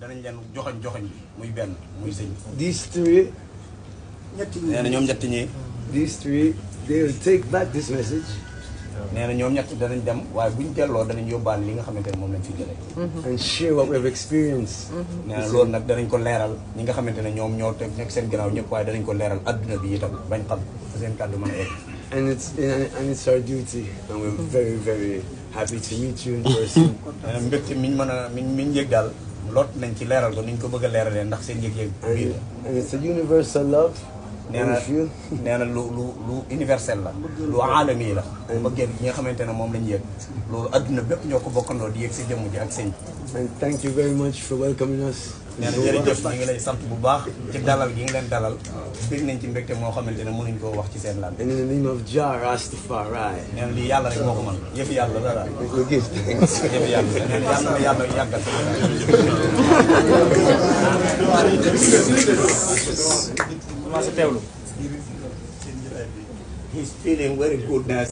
danañ leen joxoñ bi muy benn muy sëñ. These three. nee na ñoom ñett ñi. These three, they will take back this message. nee na ñoom ñett danañ dem waaye buñ delloo danañ yóbbaale li nga xamante ne moom lañ fi jëlee. And share what we've experienced. nee na loolu nag danañ ko leeral ñi nga xamante ne ñoom ñoo teg nekk seen gannaaw ñëpp waaye danañ ko leeral adduna bi itam bañ xam seen kàddu mën a egg. And it's our duty, and we're very, very happy to meet you in person. nee na mbégte miñ mën a miñ yëg daal lot nañ ci leeral ko niñ ko bëgg a leeralee ndax seen yëg-yëg biir. And it's a universal love. nee na lu universel la lu aalami la bëggee ñi nga xamante ne moom lañ yëg loolu adduna bépp ñoo ko bokkandoo di yëg si jëmm ji ak sëñ. And thank you very much for welcoming us. nee na jërëjëf ñi ngi lay sant bu baax ci dalal gi ngi leen dalal bég nañ ci mbégte moo xamante ne mënuñ koo wax ci seen lan. And in the name of Jah Rastafari. nee na lii yàlla rek moo ko mën yëfi yàlla la daal. We give thanks. yëfi yàlla la nee na yàlla na yàlla yàggal. He's feeling very good now.